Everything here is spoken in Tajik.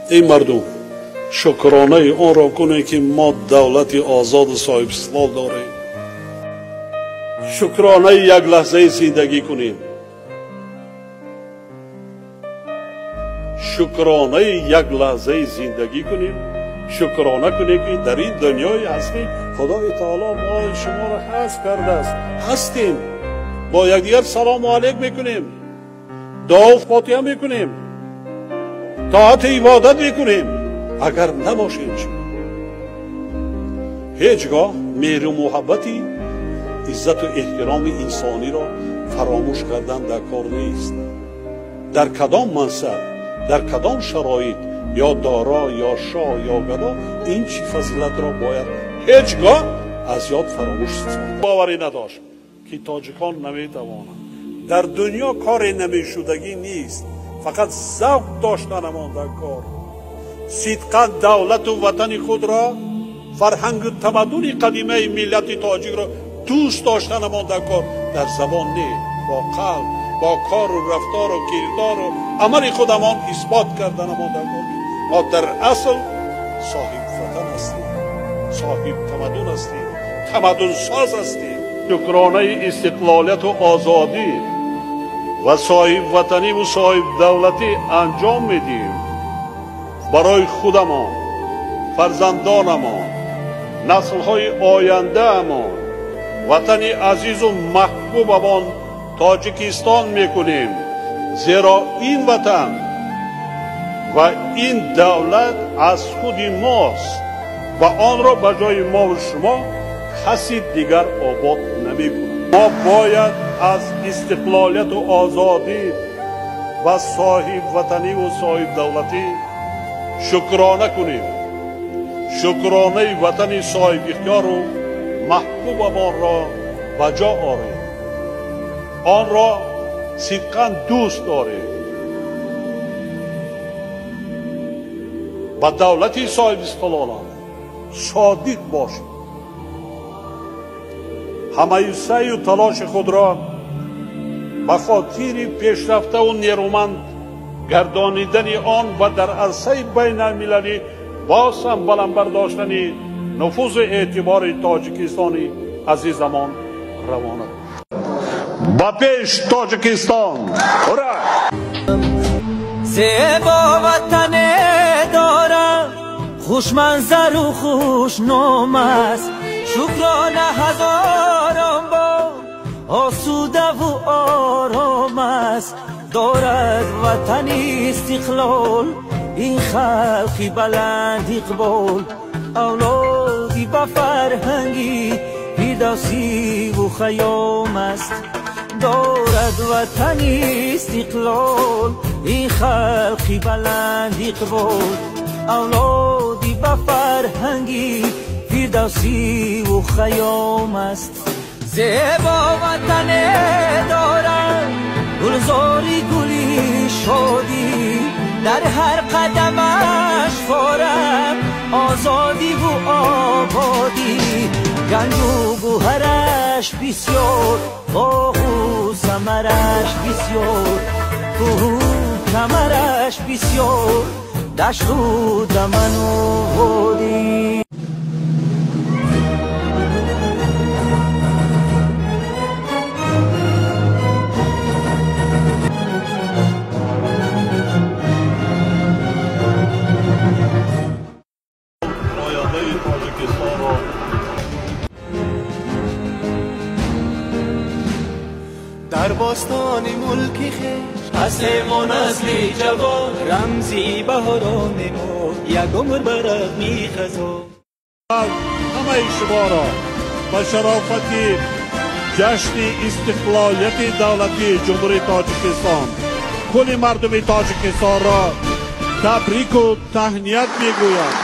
Эй мардум, шукронаи онро кунед, ки мо давлати озоду соҳибистиқлол дорем. Шукронаи як лаҳзаи зиндагӣ кунем. Шукронаи як лаҳзаи зиндагӣ кунем. Шукрона кунем, ки дар ин дунёи ҳастӣ Худои таоло мо шуморо ҳаст кардааст. Ҳастем, бо якдигар салому алейк мекунем, дуо фотиҳа мекунем, тоату ибодат мекунем. Агар набошем чӣ? Ҳеҷ гоҳ меҳру муҳаббати, иззату эҳтироми инсониро фаромӯш кардан дар кор нест. Дар кадом мансаб, дар кадом шароит, ё доро, ё шоҳ, ё гадо, ин чӣ фазилатро бояд ҳеҷ гоҳ аз ёд фаромӯш сохт. Боварӣ надошт, ки тоҷикон наметавонанд. Дар дунё коре намешудагӣ нест, фақат завқ доштанамон дар кор. Сидқан давлату ватани худро, фарҳангу тамаддуни қадимаи миллати тоҷикро дӯст доштанамон дар кор. Дар забон не, бо қалб, бо кору рафтору кирдору амали худамон исбот карданамон дар кор. Мо дар асл соҳиб ватан ҳастем, соҳиб тамаддун ҳастем, тамаддунсоз ҳастем. Шукронаи истиқлолияту озодӣ ва соҳибватаниву соҳибдавлатӣ анҷом медиҳем барои худамон, фарзандонамон, наслҳои ояндаамон, ватани азизу маҳбубамон Тоҷикистон мекунем, зеро ин ватан ва ин давлат аз худи мост ва онро ба ҷои мову шумо каси дигар обод намекунад. Мо бояд аз истиқлолияту озодӣ ва соҳибватаниву соҳибдавлатӣ шукрона кунем. Шукронаи ватани соҳибихтиёру маҳбубамонро ба ҷо орем, онро сидқан дӯст дорем, ба давлати соҳибистиқлолон содиқ бошем. Ҳамаи саъю талоши худро ба хотири пешрафтаву нерӯманд гардонидани он ва дар арсаи байналмилалӣ боз ҳам баланд бардоштани нуфузу эътибори Тоҷикистони азизамон равона. Ба пеш, Тоҷикистон! Ура! Зебо ватане дорам, хушманзару хушном аст. Шукрона ҳазорон бор, осудаву ором аст. Дорад ватани истиқлол, ин халқи баланд иқбол. Авлоди ба фарҳанги Фирдавсиву Хайём аст. Дорад ватани истиқлол, ин халқи баланд иқбол. Авлоди ба фарҳанги Фирдавсиву Хайём аст. Зебо ватане дорад, гулзори гули шодӣ. Дар ҳар қадамаш форам озодиву ободӣ. Ганҷу гӯҳараш бисёр, боғу самараш бисёр, кӯҳу камараш бисёр, дашту даману водӣ. Ояндаи Тоҷикистонро дар бостони мулки хеш ҳастему насли ҷавон, рамзи баҳорони мо як умр ба рағми хазон. Ҳамаи шуморо ба шарофати ҷашни истиқлолияти давлатии Ҷумҳурии Тоҷикистон, кулли мардуми Тоҷикистонро табрику таҳният мегӯям.